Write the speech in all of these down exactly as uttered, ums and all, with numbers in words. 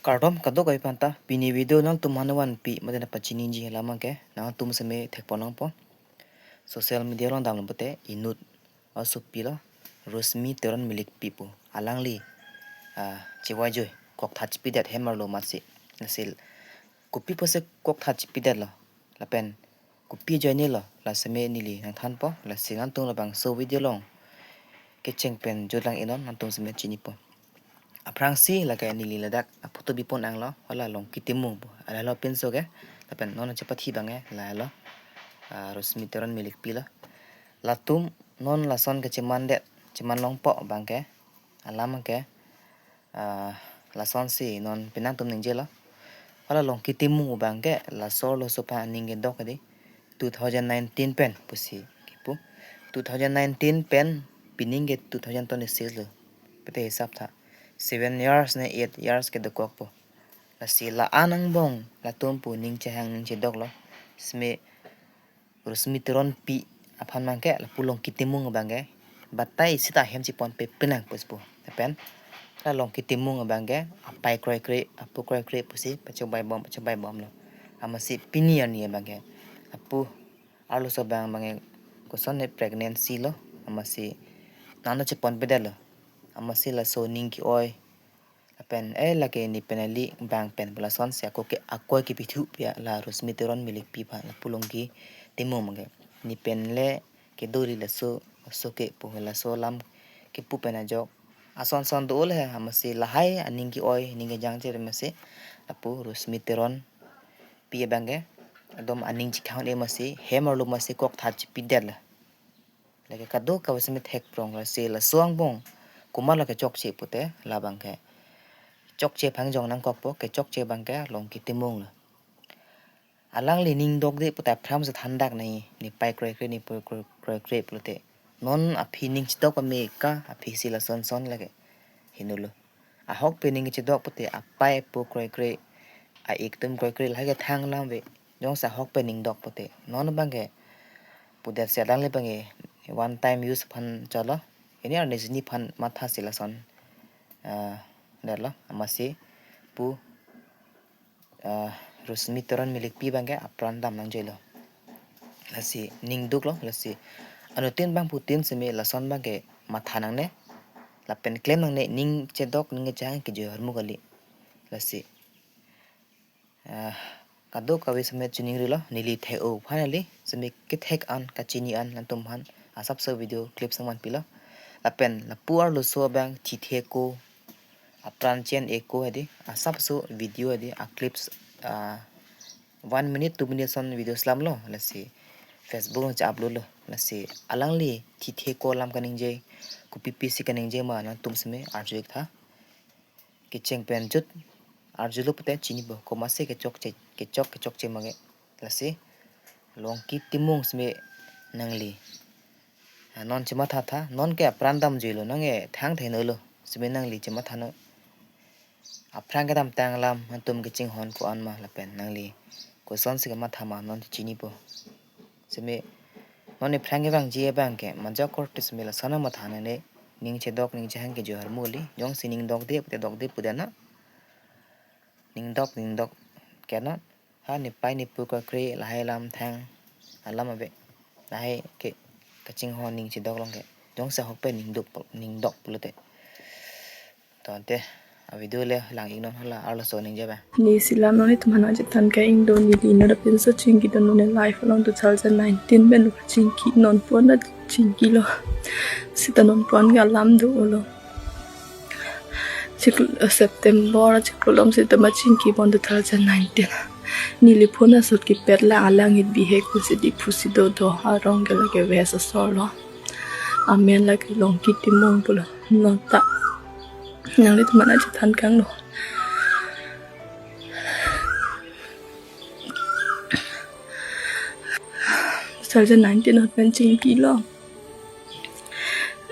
Kardom kadokave aphanta, pini video nangtum aphan vanpi mate nangpachiniji alam abangke, nangtum seme thekpon nangpo. Social media along damlo pute inut asopi lo, Rosmi Teron Milikpi pu. Alangli, ah, chevajui, koktha chipidet hem arlo amatsi. Lasi kopi pusi koktha chipidetlo, lapen kopi ajoinelo, la seme neli nangthanpo, lasi nangtum labangso video along kecheng pen jutlang iknon, nangtum seme chinipo. Aphrangsi lake neli ladak aphoto bipon anglo, hala Longki Timung pu. Lahelo pinso ke, lapen non chepathi abangke, lahelo, ah, Rosmi Teron Milikpi lo. Latum non lason kechemandet, cheman longpo abangke, alam abangke, ah, lasonsi non penang atum ningjelo. Hala Longki Timung abangke, laso arloso aphan aning kedok hedi, two thousand nineteen pen pusi kipu. Two thousand nineteen pen pining ke two thousand twenty-six lo. Pute hisap tha. Seven years ne eight years kedokokpo. Lasi la-an angbong latum pu ning chehang ning chedoklo. Seme Rosmi Teronpi aphan abangke lapu Longki Timung abangke batai sita hem chiponpe penang puspo. Lapen la Longki Timung abangke apai kroikre, apo kroikre pusi pachobai bom, pachobai bomlo. Amatsi pini arni abangke lapu arloso abang abangke kosonne pregnancy lo, amatsi nangno cheponpedetlo. Amatsi laso aning ke-oi, lapen eh lake ne pen ali abang pen pu lasonsi ako ke akoi kepithu pia la Rosmi Teron Milikpi aphan lapu Longki Timung abangke. Ne pen le kedori laso, laso ke pu laso alam kepu pen ajok ason son do le he, amatsi lahai aning ke-oi, aning kejang che amatsi lapu Rosmi Teronpi abangke ekdom aning chikhang-un-e amatsi hem arlo amatsi koktha chipidetlo. Lake kadokave seme thekprong, lasi laso angbong komat lo kechokche pute labangke chokche phangjong nangkokpo, kechokche abangke Longki Timung lo. Alangli ning dokde pute aphrang si thandak nai, ne pai kroikre, ne po kroi-, kroikre pulote. Non aphi ning chedok pame ka, aphisi lason son lake. Henolo. Ahokpet ning chedok pute apai apo kroikre, a-ik atum kroikre lahai ke thang alam ave. Jongsi ahokpet ning dok pute. Non abangke pudet si alangli abangke one time use aphan cholo. Ini arni sini aphan mathasi lason, ah, detlo, amatsi pu, ah, Rosmi Teron Milikpi abangke apran dam nangjoilo. Lasi ning duklo, lasi anuttin abangphutin seme lason abangke matha nangne, lapen klem nangne, ning chedok, ning kejang kejui ahormu kali. Lasi, ah, kadokave seme chiningrilo, neli thek-o aphan kali, seme kethek an, kachini an, latum aphan asapso video clips nangvanpilo. Lapen lapu arloso abang thithe ako, apran chen ako hedi, asapso video hedi, a clips, ah, one minute, two minutes on video selamlo, lasi Facebook along che-upload lo, lasi alangli thithe ako alam kaningje, kopi pisi kaningje ma nangtum seme arju ik tha. Kecheng pen jut arjulo pute chinipo, komatsi kechokche, kechok, kechokche abangke. Lasi Longki Timung seme nangli, ah, non chematha tha, non ke apran damjuilo, nang ke thang theno lo, seme nangli chematha non. Aphrang kedamtang alam, nangtum kachinghon ko-an ma lapen nangli kosonsi kematha ma non chinipo. Seme non aphrang kevangji abangke majok korte seme lason matha nangne, ning chedok, ning chehang kejui ahormu kali, jongsi ning dokde pute dokde pudetnon. Ning dok, ning dok, keno. Ha ne pai ne po kroikre lahai alam thang alam ave. Lahai ke kachinghon ning chedok along ke. Jongsi ahokpet ning dok, ning dok pulote. To ante a video le lang iknon, hala arloso ningje abang. Ne selam non, itum aphan nangchethan ke ingdo, neli inut apinso chingki do, non ne life along two thousand nineteen pen chingki, non pon ta chingkilo. Seta non pon ke alam dolo. Chiklo, September chiklo malom seta ma chingki pon two thousand nineteen. Neli phone asot kepet lang, alang it bihek pusi Diphu si dodo, arong ke lake West asor lo. Amen lake Longki Timung pulo. Non ta nanglitum aphan nangchethan kanglo. Two thousand nineteen ahut pen chingkilo.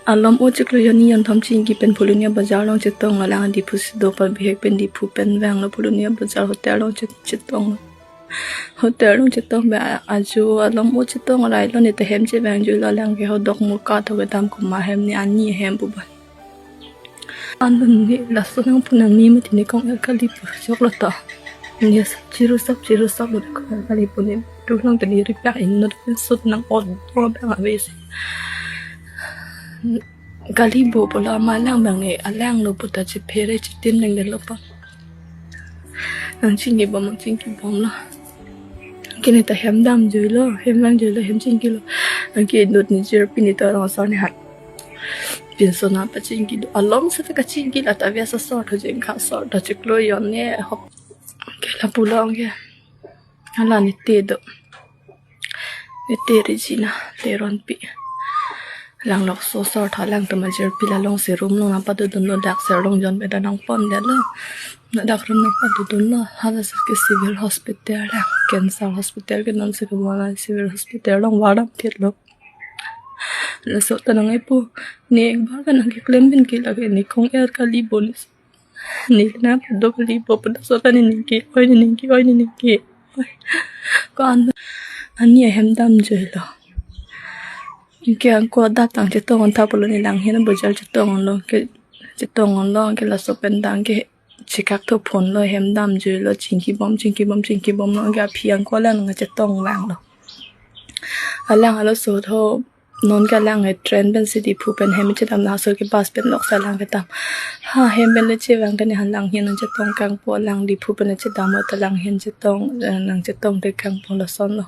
Malom o chiklo hini malom thom chingki pen Phuloni Bazar along chetong, alang Diphu si do apar bihek pen Diphu pen vanglo, Phuloni Bazar hotel along chet-, chetong. Hotel along chetong pen a-, ajo malom o chetong railo, ne ta hem chevangjuilo, alang ke ho dokmoka to kedam komat hem, ne ani hem pu abang. Anun ni laso nangpu nangni mati ne kong-er kali pu choklo to. Ne sap chiru sap chiru sap lo kong-er kali pu ne. Tu long tadi ripyak inut sut nang-ot do bang ave si. Kali bo pulo ama alang bang ne alang lo puta chephere chitim nangdetlo pa. Nangchingbom nangchingbomlo. Kene ta hem damjuilo, hem damjuilo, hem chingkilo. Anke inut ne jirpi ne ta rong asor ne hat. Pinso nangpachingki do. Along seta kachingki la ta via asor tho jengkha asor tho chiklo jon ne hop. Ke lapulo ke. Hala ne te do. Ne te Regina, Teronpi. Lang lok so asor tho lang tuma jirpi la long si room long nangpadodunlo, dak sir long jon beda nangpondetlo. Na dak room nangpadodunlo. Hala sir ke civil hospital lang. Cancer hospital ke non si kebona civil hospital long wardam thietlo. Laso ta nang-epo. Ne ekbar kan nangkeklem pen ke lake ne kong-er kali bo ne. Ne na do kali bo pada so ta ne ningke. Oi ne ningke, oi ne ningke. Oi. Ko an ani ahem damjuilo. Ke angko adak tang chetong on tha pulo ne langhin bojar chetong onlo ke chetong onlo ke laso pen tang ke chekak tho phone lo hem damjuilo chingkibom chingkibom chingkibomlo ke aphi angko alang nang chetong vanglo. Alang alo so tho non ke alang ke train pen si Diphu pen hem chedam laso ke bus pen lok sa alang kedam. Ha hem pen le chevang ke ne han langhin nang chetong kangpo alang Diphu pen le chedam ta langhin chetong eh, nang chetong te kangpo lason lo.